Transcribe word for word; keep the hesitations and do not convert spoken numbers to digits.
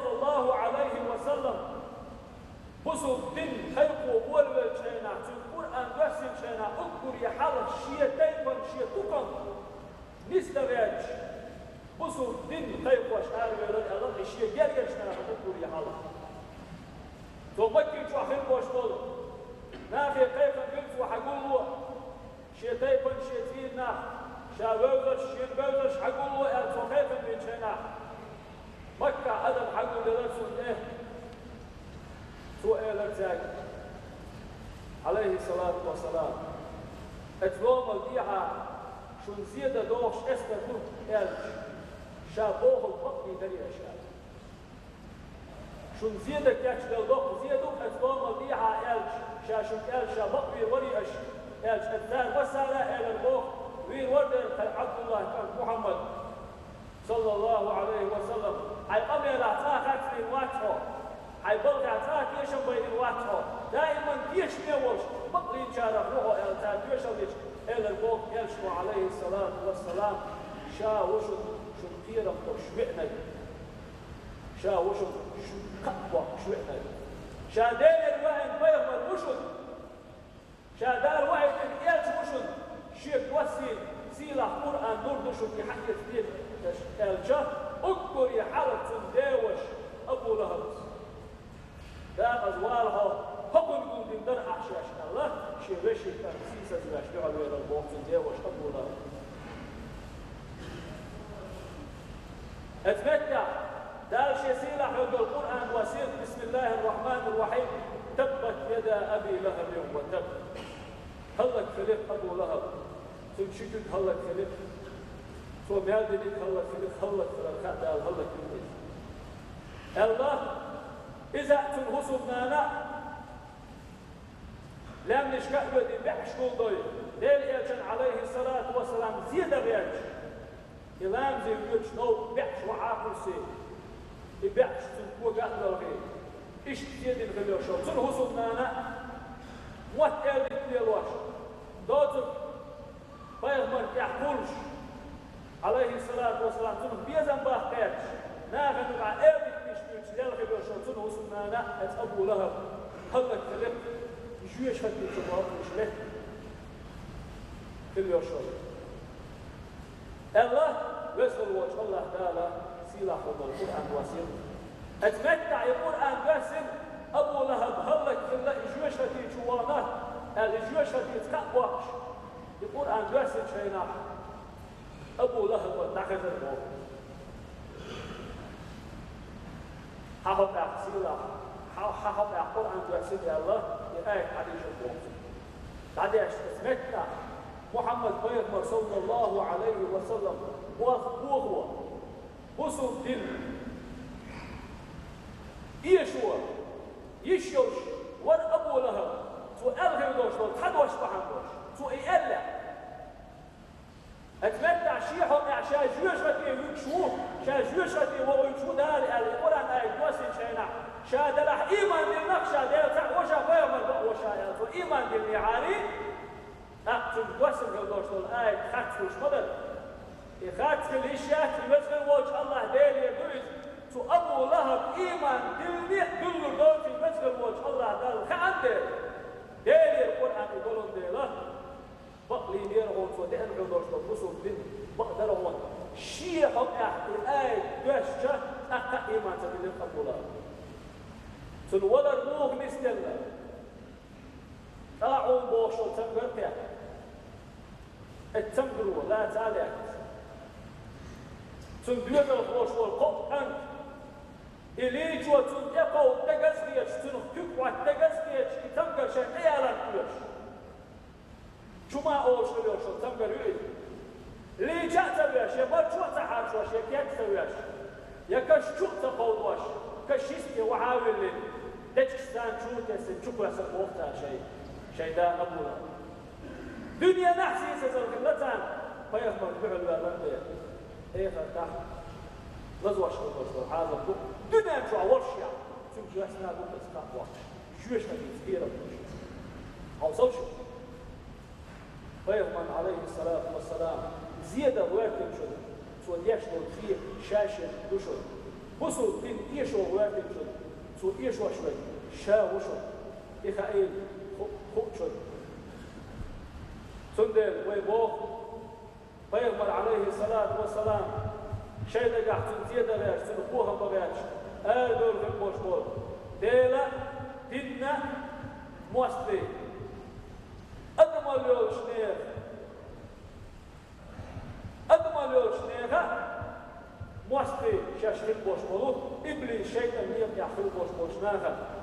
саллаллаху Ӏалайхи ва саллам, бусулба дин кхайкхо волавеллачу хенахь, цуьнан Къуръан доьссинчу хенахь, уггаре хьалха шен тайпана, шен тукхамна нисдан гӀерташ, бусулба дин кхайкхош аравелира аьлла, и шен гергарчу нахана уггаре хьалха. Цо Макки чохь хир болуш болу нахе кхайкхам бира цо хьагулло, шен тайпана, шен цӀийнан нах, ша вевзарш, шена вевзарш хьагулло аьлла, цо кхайкхам бинчу хенахь, Маккахь адам хьагулделира цунна тӀе. Цо элира цаьрга, Ӏалайхиссалату вассалам: «Оцу ломал дехьа шуна зен дан догӀуш эскар ду», — аьлча, ша бохург бакъ дийр дарий аша аьлла. «Шуна зен дан кечдала доккха зен ду оцу ломал дехьа», — аьлча, ша шуьга аьлла, ша бакъ вийр варий аша аьлча, оцу цара массара а элира боху: «Вийр вара дера тхан Ӏабдуллахь кӀант Мухьаммад, саллаллаху Ӏалайхи ва саллам. Хьайн къамелахь цкъа а харцлийна вац хьо, хьайн балхехь цкъа а тешам байина вац хьо, даиман тешаме волуш, бакълийначарах ву хьо», — аьлла, цара тоьшалла дича, элира боху элчано, Ӏалайхиссалату вассалам: «Ша ву шуна, шуна кхерам болуш веанарг. Ша ву шуна, шуна кхаъ боккхуш веанарг. Ша Делера веана пайхамар ву шуна. Ша Дала ваийтина элча ву шуна, шега доссийна сийлахь Къуръан нур ду шуна и хьаэца дезаш», — аьлча, уггаре хьалха цуьнан деваша Абу ЛахӀаб: «Дакъаза вала хьо, хӀокхунна гулдина дара ахь шаьш», — аьлла, шен вешин кӀант сийсазвеш дуьхьал велира боху цуьнан деваша Абу ЛахӀаб. Оцу меттехь Дала Шен сийлахь йолу Къуръан доссийра: «Бисмиллахир-рахманир-рахим. Таббат яда Аби ЛахӀабин ва табб». ХӀаллакьхилира Абу ЛахӀаб. Цуьнан ши куьг хӀаллакьхилира. Цо мел динарг хӀаллакьхилира, хӀаллакьхиларх а Дала хӀаллакьхилира иза. Аьлла, иза а, цуьнан хӀусамнана а лаьмнашка а оьдий, баьӀаш гулдой, Делан элчанна, Ӏалайхиссалату вассалам, зен дан гӀерташ, и ламазе воьдуш новкъа баьӀаш вахьа а кхуссий, и баьӀаш цуьнан кога а доьлхий, иштта зен дина хилла йолуш йолу цуьнан хӀусамнана а мотт аьлла дитта лелош, доцург пайхамарна тӀехь кхуллуш, Ӏалайхиссалату вассалам, цунах безам баккха гӀерташ, нахана юкъахь аьлла дитта мича дуьйцуш лелхи йолуш йолу цуьнан хӀусамнана а, оцу Абу ЛахӀаб, хӀаллакьхилира, жоьжахатичу вахана уьш летта хилла йолуш йолу. Аьлла, Веза волчу АллахӀ Дала сийлахь волу Къуръан доссийра. Оцу меттехь и Къуръан доьссина, Абу ЛахӀаб хӀаллакьхилла, и жоьжахати чу вахана, аьлла, и жоьжахатица кхаъ боккхуш, и Къуръан доьссинчу хенахь, Абу ЛахӀаб дӀахезира боху. Хьан хьо тӀаккха сийлахь, хьан, хьан хьо тӀаккха Къуръан доьссина аьлла, и аят хьадийшира боху. ДӀадешна оцу меттехь Мухьаммад пайхамар, саллаллаху Ӏалайхи ва саллам, болх бохо, бусулба дин эшо, йиш йолуш вара Абу ЛахӀаб, цо аьлла хир долуш долу цхьа дош бахьана долуш, цо и аьлла. Оцу меттехь шен хьокъехь ша жоьжахате вуьгуш ву, ша жоьжахате вохуьйтуш ву Дала аьлла, и Къуръан аят доссинчу хенахь, ша делахь ийман диллинарг ша, Дела цхьаъ ву ша, пайхамар бакъ ву ша аьлла, цо ийман диллинехьарий, тӀаккха цуьнга доссина хила долуш долу аят харц хуьлуш ма дара. И харц хила йиш яц, и Веза волчу АллахӀ Делера ду иза. Цу Абу ЛахӀаб ийман диллине а дуьллур доцу и Веза волчу АллахӀ Далла хаам дела, Делера Къуръан и долун дела, бакълийнера хьуна цо деана хила долуш долу бусулба дин, бакъдара хьуна. Шен хьокъехь и аят доьшча, тӀаккха а ийман ца диллира Абу ЛахӀаб. Цуьнан валар муха нисделла? ТӀаӀун бохуш йолу цамгар а кхетта. Оцу цамгаро лаца а лаьцна, цуьнан доьзалхо волуш волу кхоъ кӀант, и лийчо цунна тӀекховда дагаза хеташ, цунах куьг хӀотта дагаза хеташ, и цамгар шайн тӀеяларна оьшуш. Чу ма олуш хила йолуш йолу цамгар ю иза. Лийча а ца веш, я марчо а ца хьарчош, я кег а ца веш, я каш чу а ца кховдош, каш йисте вахьа а виллина, дечкаш царна чу а тесна, чу кхоьссина боху цара шайн, шайн да Абу ЛахӀаб. Дуьненахь сийсазалла хилла царна пайхамар дуьхьал ваьллар а бен. Эхартахь лазош хила долуш долу хьазам ду, дуьнен чохь волуш яхь, цуьнга жоьсна а ду, аса кхаъ бохуш, жоьжахатица кхерам беш. Хьовсал шу. Пайхамарна, Ӏалайхиссалату вассалам, зен дан гӀоьртинчунна цо деш долу зен ша-шена ду шуна. ХӀусу дин эшо ваьртинчун, цо эшош вай, ша ву шуна, и хаийла ху-, хуучун. Цундела вай боху, пайхамар, алейхиссалату вассалам, шайн нагахь цунна зеда гӀерташ, цунна хохам бан гӀерташ, арабевлла хила болуш болу, Дела динна мостагӀий, адамалла йолчу нехан, адамалла йолчу нехан мостагӀий шаьш хила болуш болу, иблис шайтӀан некъехь хила болуш болчу наха.